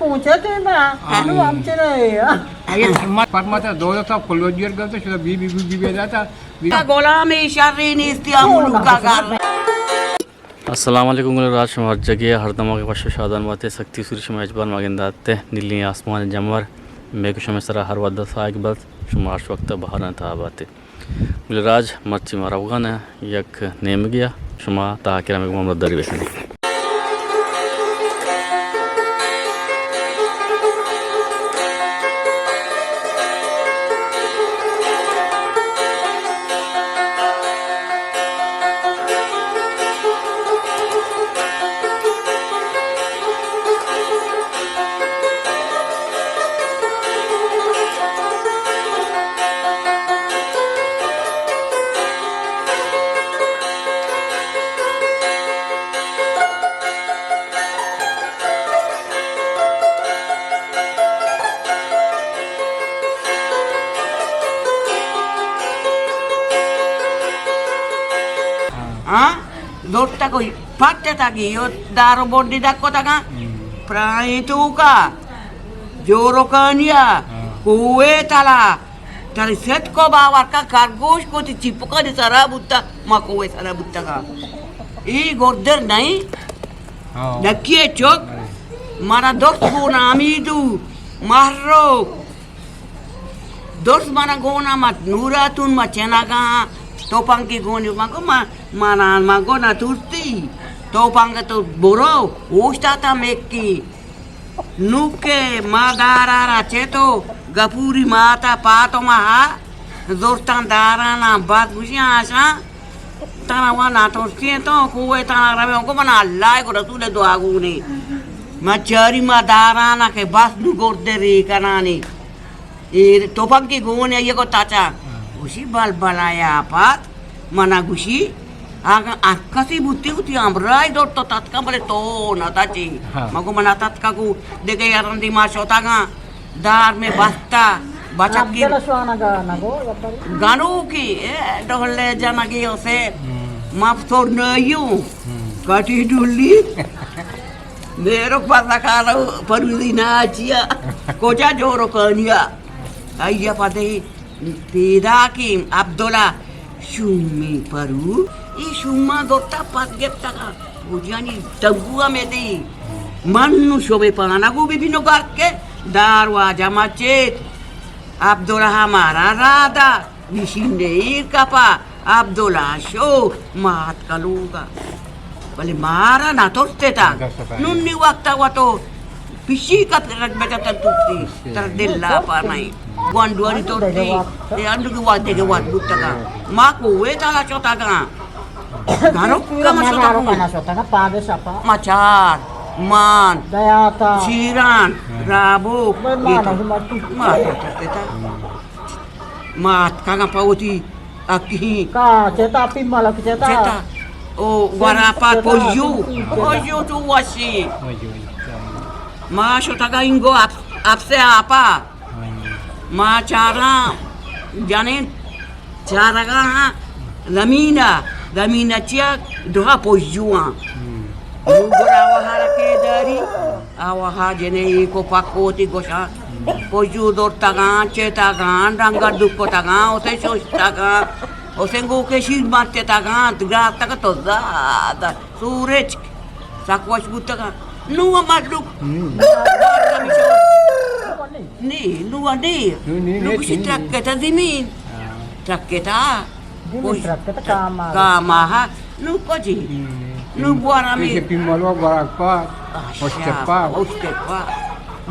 پہنچے تھے نا، ہاں۔ ہم چلے۔ آئیے۔ فرماتا دولت صاحب کلو جیر گلتے شده بی بی بی بی بیداتا۔ غلام شری نیستی ہم لوکا گار۔ السلام علیکم گل راج، شما ہر جگہ ہر دماغ وش و شادان باتے، سکتی سوری شما اجبار ما گنداتے، نیلی آسمان جمر، میگو شما سرا ہر وقت سائق بلت، شما ہر وقت بہاران تہا باتے۔ گل راج مرچی ما روگان یک نیمگیا، شما تاکہ ہمیں گمان مداری بکنی۔ ہاں؟ زرتگ و پٹ اتگ، ای و دار و بنڈی دک کتگاں۔ ہم۔ پرائیں توکا، جورکانیا، ہاں۔ کوہ تلا، تری ست کو باور کا خرگوش کو تی چپکانی سرا بوتا، ما کوہ سرا بوتگا۔ ای گردر نہیں؟ ہاں۔ نکی چک، بلے۔ مارا دوست گون امیدو، مہرو، درست منا گونا مت نوراتون ما چنگا توپنگی گونی ما گو ما، منا ما گو نہ تورتی، توپنگ تو برو اوشتاتا میکی۔ نوکے ما دارارا چے تو گپوری ماتا پاتو ما ہا زورتان دارانا بات گوشی آشاں تانا وا ناترسی تو کوے تانا روے کو منا اللہ کو رسول دعا گونے۔ ما چاری ما دارانا کہ بس نو گردے ری کنانی۔ اے توپک کی گون ہے، یہ کو تاچا۔ ہاں۔ گوشی بل بلایا آپات، منا گوشی، اگاں ہر کسی بوتی بوتی ہمراہی دور تو تتکا بلے تو نہ تاچی۔ ہاں۔ مگو منا تتکا کو دیگه یارندی ما شوتاگا دار میں بستا، بچکی۔ عبداللہ شوانگا نگو، یا پر گانو کی، اے، ڈولے جنگی اسے، ہم۔ مفتور نیو، ہم۔ کٹی ڈولی۔ میرو پردہ کارو پرویزی ناچیا، کجا جورو کنیا۔ آیا پتے پیدا کی عبداللہ شومی پرو، ای شوما دوتا پس گپتگا، بوجانی تگو ہمیں دی۔ من نو شومی پانا گو بی بینو گرکے، دار واجہ مچیت۔ عبداللہ ہمارا رادا۔ نشین ایر کپا، عبداللہ شو مات کلوگا۔ بلے مارا نہ ترستے تا۔ ننی وقتا و تو پشی کپ رگ بجا تر ترسی، تر دل لاپا نہیں۔ گوانڈوانی ترسی، اے انڈو کی وقت دیگه وقت بوتگا۔ ما کوے تالا چوتگا۔ گھرو کم شوتگا۔ ما چار، مان، دیاتا۔ شیران، رابو، ما ترستے تا۔ ما اتکگاں پہ وتی اکہیں۔ کا چتا پیمالک چتا؟ چتا۔ او گورا پا چتا، پوجو۔ پوجو۔ پوجو تو وشی۔ پوجو، چتا۔ ما شتگا اینگو اپ-، اپسے آپا۔ ہاں۔ ما چاراں جنین چارگا ہاں زمینا، زمینا چیا دوہا پوجو آں۔ ہم۔ نو گڑا وہارا کے داری۔ آوہا جنے ایکو پکو تی گوشاں، پوجو دورتگاں، چیتگاں، ڈنگر دکتگاں، اسے شوشتگاں، اسے گوکے شیر ماتتگاں، گراتگ تو زاد سورج سک وش بوتگاں۔ نو مردم۔ ہم۔ نی، نو نی۔ نو نی، نو نی، کسی نی۔ ٹرک تا زمین۔ ہاں۔ ٹرک تا۔ زمین ٹرک تا کام آ۔ کام آ۔ نو کجی۔ ہم۔ نو بوارا می۔ پیسے پیمالو بوارا پا۔ اچھا۔ اوشتے پا۔ اوشتے پا۔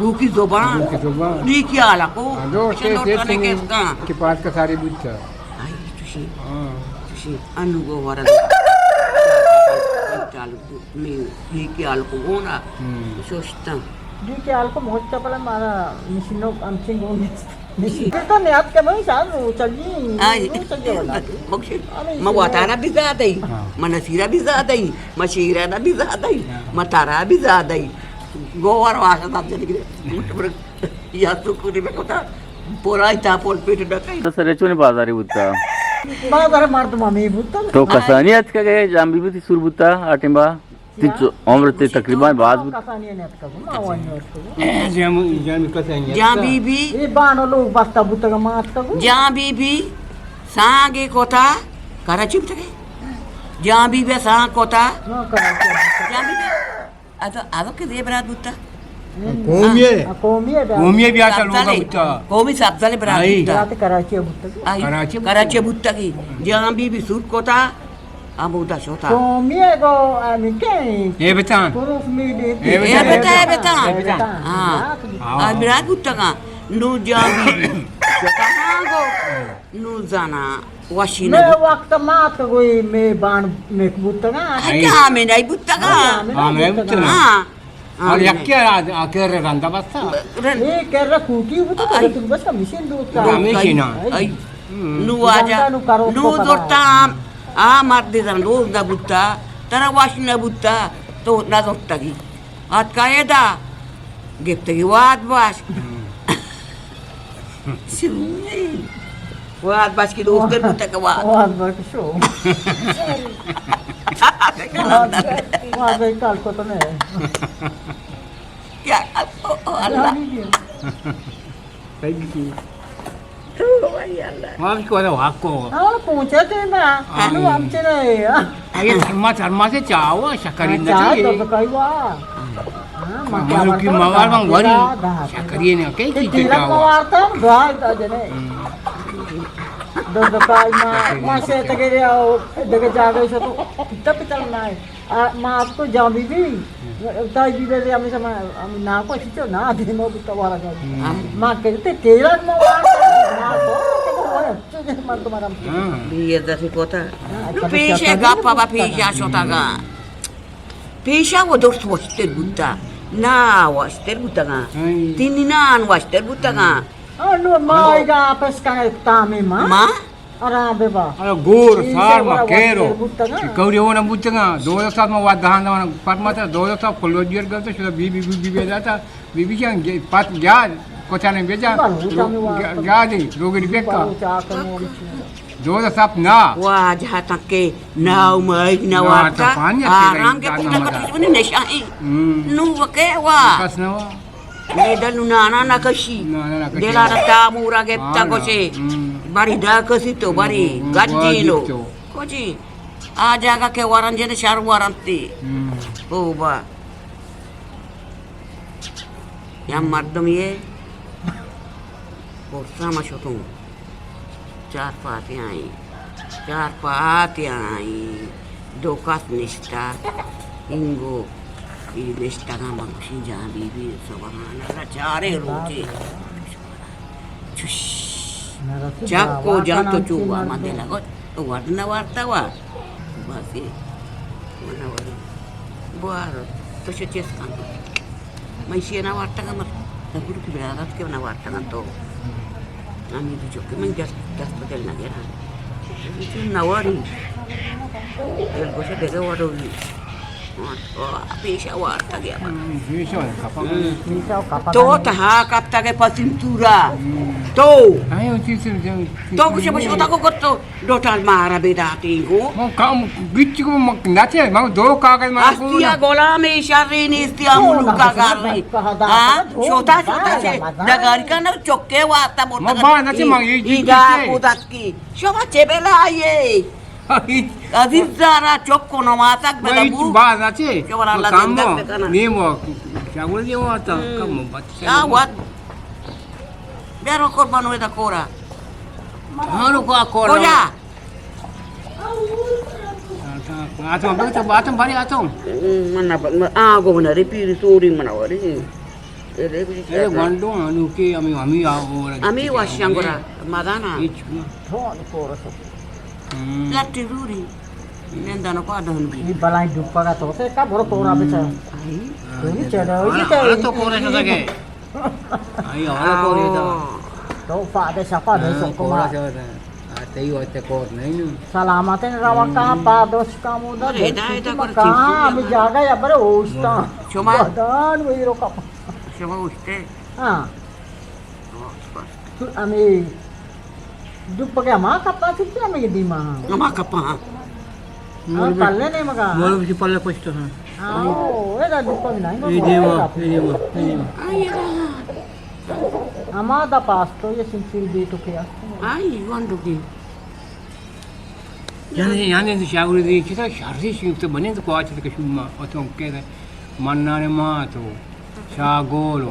گوکی زبان۔ گوکی زبان۔ نی کی حالا کو۔ ہاں، دو شنو سے تنے سے کس کا۔ کہ پاس کا ساری بوتا۔ آئی چوشی۔ ہاں۔ چوشی۔ انو گو ورا۔ چالو۔ می، می کی حال کو گونا۔ ہم۔ شوشتاں۔ دی کی حال کو موچتا پر مارا مشینو ہمچین گونی۔ مشین۔ پھر تو نیات کے میں شان رو چلی۔ آئی۔ رو چلی والا۔ بخشی۔ ہمیں ما واتارا بھی زیادہ ہی۔ ہاں۔ ما نصیرہ بھی زیادہ ہی۔ ما شیرانہ بھی زیادہ ہی۔ ہاں۔ ما تارا بھی زیادہ ہی۔ گوار واسطہ جلگرے۔ یا تو کوئی میں کوتا۔ پورائی تا پول پیٹ ڈکائی۔ تو سرے چونی بازاری بوتا؟ بازار مردم ہمیں بوتا۔ تو کسانی اتکگے جام بی بوتی سور بوتا آ ٹیمبا؟ تئی عمر تئی تقریباً باز بوت؟ کسانی نیتکگ، ما وانی نیتکگ۔ جان، جان کسانی نیتکگ۔ جان بی بی۔ اے بانو لوگ بستا بوتگ ما اتکگ۔ جان بی بی سانگے کوتا کراچی بوتگ۔ جان بی بی سانگ کوتا۔ ہاں، کراچی بوتگ۔ جان بی بی۔ اتو، اتو کہ دے برات بوتا؟ قومی ہے۔ ہاں، قومی ہے۔ قومی ہے بیا چا لوگا بوتا۔ قومی سبزل برات بوتا۔ برات کراچی بوتگ۔ آئی، کراچی بوتگ۔ کراچی بوتگ۔ جان بی بی سور کوتا۔ ہمودا شتا۔ قومی ء گو ہمے کئے؟ اے بتان۔ پروف میڈی۔ اے بتان۔ اے بتان، اے بتان۔ اے بتان۔ ہاں۔ ہاں۔ آ برات بوتگاں۔ نو جان بی بی۔ شتا ہاں گو۔ نو زانا وشی نہ مئے بوت۔ وقت ما تو گوئی مئے بان مک بوتگاں۔ آئی۔ آئی ہمے نہیں بوتگاں۔ ہمے نہیں بوتگاں۔ ہاں۔ اور یکی آ، آ کر رندا بستا۔ رن۔ اے کر کوٹی بوتو تو آئی۔ تو بس مشین دوتا۔ ہمیشی نا۔ آئی۔ نو واجہ، نو زرتا ہم، آ مرد زن روز نہ بوتا، ترا وش نہ بوتا، تو نہ زرتگی۔ آتکا ادا، گپتگی واد باش۔ ہم۔ شومی۔ واد باش کی دوست بوتا کہ واد۔ واد باش شو۔ واد، واد کال کو تو نے۔ یا، او، او، اللہ۔ صحیح کی۔ او بھائی اللہ۔ وہاں بھی کوئی واقع ہو۔ ہاں، پہنچے تھے نا۔ ہاں۔ ہم ہم چلے۔ اے تھرماس، تھرماس چاوا شکری ہاں، نہ چاہ چاہیے۔ تو بکائی وا۔ ہاں، ہاں، مالو کی موار من وری۔ شکری نے کئی چیز چاوا۔ موار تھا، دعا دا جنے۔ ہم۔ دو دکائی ما، ما سے تگے آؤ، دگے جاگے سے تو کتنا پتل نہ ہے۔ آ، ما اتکو جان بی بی، تائی بی بی ہمیشہ ما، ہم نا کو چیچو نا دیما بوتا وارا گا۔ ہم۔ ما کہتے تیرا ما وارا ما تو، تو من تمہارا ہم۔ ہاں۔ بی یہ دفعہ کوتا۔ ہاں، نو پیش ہے گپا با پیش آ شوتا گا۔ پیشا وہ درست وشتر بوتا۔ نا وشتر بوتا گا۔ ہاں۔ تینی نان وشتر بوتا گا۔ ہاں، نو ما ایگا آپس کا تامی ما۔ ما؟ آرام ببا۔ ارے گور سار ما کیرو۔ کوری ہونا بوتگا، دو سال ما واد دہان دہان پرماتا، دو سال کلو دیر گلتا، شدا بی بی، بی بی بیداتا، بی بی جان، پت گیا، کوچانے بیجا، گیا دی، روگی بیکا۔ دو سال نا۔ واجہ تکے ناو مائی نوارتا، آرام کے پتہ کتنی نشائی۔ ہم۔ نو وکے وا۔ کس نوا۔ مئے دل نانا نہ کشی۔ نانا نہ کشی۔ دل ء را تامور ء گپتہ ہاں نا۔ گوشے۔ ہم۔ بری دا کسی تو بری ہم، گٹ واجب جیلو۔ تو۔ کجی؟ آ جاگہ کہ ورن جن شر ورنتی۔ ہم۔ او با۔ یا مردم یہ پرسا ما شتوں۔ چار پاتیاں ایں، چار پاتیاں ایں، دو کس نشتہ، انگو، ای نشتگاں من گوشیں جان بی بی سبحان اللہ، چاریں روچے۔ چش۔ چک کو جان تو چو وا، من دل ء گوشت، تو وڈ نہ وارتا وا۔ بس اے۔ من نہ واروں۔ بوار، تو چہ چست کن۔ من ایشی ء نہ وارتگ ء مر۔ تگڑ کہ برارات کہ نہ وارتگ انت تو۔ ہمے دو چکے من دست، دست پہ دل نہ گراں۔ چون نہ واری۔ دل گوشے دگہ وڑوی۔ پیشا وارتگ یا من۔ پیشا کپا۔ تو تہا کپتگ پسیم تورا۔ تو۔ تو کچھ بشوتا کو کرتو۔ ڈوٹال مارا بے داتی گو۔ من کم گچ کو من نہ چے، من دو کاغذ من کو استیا نا۔ غلام شر نیستی، ملوکا گاری۔ ہاں، شوتا، شوتا چے، ڈگاری کا نہ چکے واسطہ بوتا۔ من با نہ چے، من یہ ای چیز گار چے۔ بودت کی۔ شما چے بلا آئیے؟ عزیز زارا چک کو نماسک بلا بو۔ با نہ چے۔ شما اللہ زندگ بکنا۔ نیم و، کیا بول دیو آتا، ہم۔ کم بچے۔ کیا ہوا؟ بیارو قربان ہوئے دا کورا۔ ہاں، رکو، آ کورا۔ کجا؟ آتم، آتم، بلے تو آتم بھری آتم۔ من نہ، من، آ، گو نہ ری پیری سوری من وری۔ اے دیکھ جی اے کیا گنڈو انو کے ہمیں، ہمیں آ، اور ہمیں واشنگ را مدانا۔ ہچ کو۔ تھون کورا سو۔ ہم۔ لٹی روری۔ نندانو پا دہن بی۔ یہ بلائیں ڈوپا کا تو سے کا برو کورا بچا۔ آئی۔ تو نہیں چڑھا، یہ تو کورا سو سکے۔ آئی، حوالہ کور ایتا۔ تو پادے شپا دے ہاں، سکما۔ کورا چوتا۔ آ، تئی واسطے کور نہیں نو۔ سلامت ہیں، روا ہم۔ کہاں پادوش کامو دا، ارے، دل ادا، ادا کسی کر کہاں، چیز ہمیں جاگا یا بڑے اوشتا۔ شما بدان وہی رو کپ۔ شما اوشتے؟ ہاں۔ تو ہمیں ڈوب گیا، ہما کپا چکے ہمیں دیما۔ ہما کپا، ہاں۔ ہاں، پلے نہیں مگا۔ مولوی پلے پشت، ہاں۔ آؤ، ادا دکان نہیں، اے دیما، اے دیما، اے دیما۔ ہما دا پاستو یہ سنچی بیٹو کیا۔ آئی گونڈو کی۔ یعنی، یعنی شاوری دی چیزا شرزی شیفت بنے تو کواچ کشوما، اتوں کے منان ما تو۔ شاہ گول و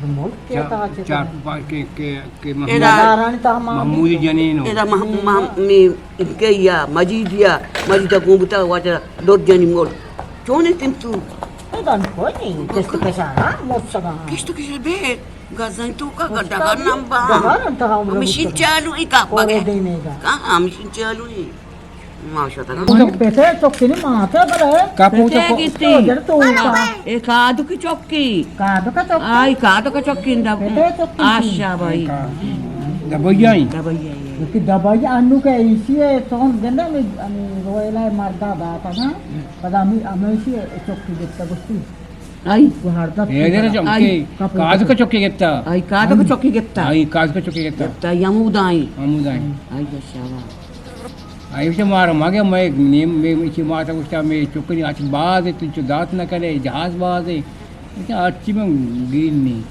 ملک کے چا-، تہا چہ چار تہا۔ پا-، کے، کے، کے محمود، ادا، محمودی جنین و۔ ادا مح-، مح-، می، کے یا مجید یا، مجید گونگتا واجہ دور جنی مول۔ چونے تم تو؟ ادا کوئی نہیں، کشت کشانا، موت سگا۔ کشت کشا بے، گزن تو کا گڈا نمبا۔ ڈگار انتہا عمر مشین بوتا۔ چالو ای کا پگے۔ دینے گا۔ کہاں مشین چالو ای؟ ماشاءاللہ۔ پتے چکی نی ماتا بلے۔ کپو پتے چکو۔ گیتی۔ تو جڑ تو کا۔ اے کادو کی چکی۔ کادو کا چکی۔ آئی کادو کا چکی اندا۔ پتے چکی۔ آشا بھائی۔ دبئی آئی۔ دبئی آئی۔ کہ دبئی انو کہ ایسی ہے، تو گندہ میں، ہمیں رویلا مردا داتا نا۔ پدا ہمیں، ہمیں ایسی ہے، چکی گتا گستی۔ آئی۔ گوہر دا۔ اے دے چکی۔ آئی۔ کادو کا چکی گتا۔ آئی کادو کا چکی گتا۔ آئی کادو کا چکی گتا۔ گتا، ہمودائی۔ ہمودائی۔ آئی شاباش۔ آئی گوشت، مارا مگے، مئے نیم، مئے چی ماتا گوشتا، مئے چکری اچ باز ہے، تو چو دات نہ کرے، جہاز باز ہے۔ گوشتا، اچی من گیل نہیں۔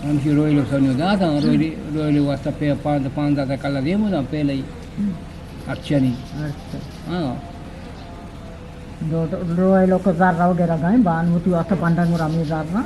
ہمشی روئے لو سنیو داتا، روئے، روئے لو واسطہ پہ پانزدہ، پانزدہ تا کلا دیمو دا، پہلے ہی۔ اچھا نہیں۔ اچھا۔ ہاں۔ دو، دو، روئے لو کو زر رو گرا گئے، بان ہوتی واسطہ بندن گرا میں زر نا۔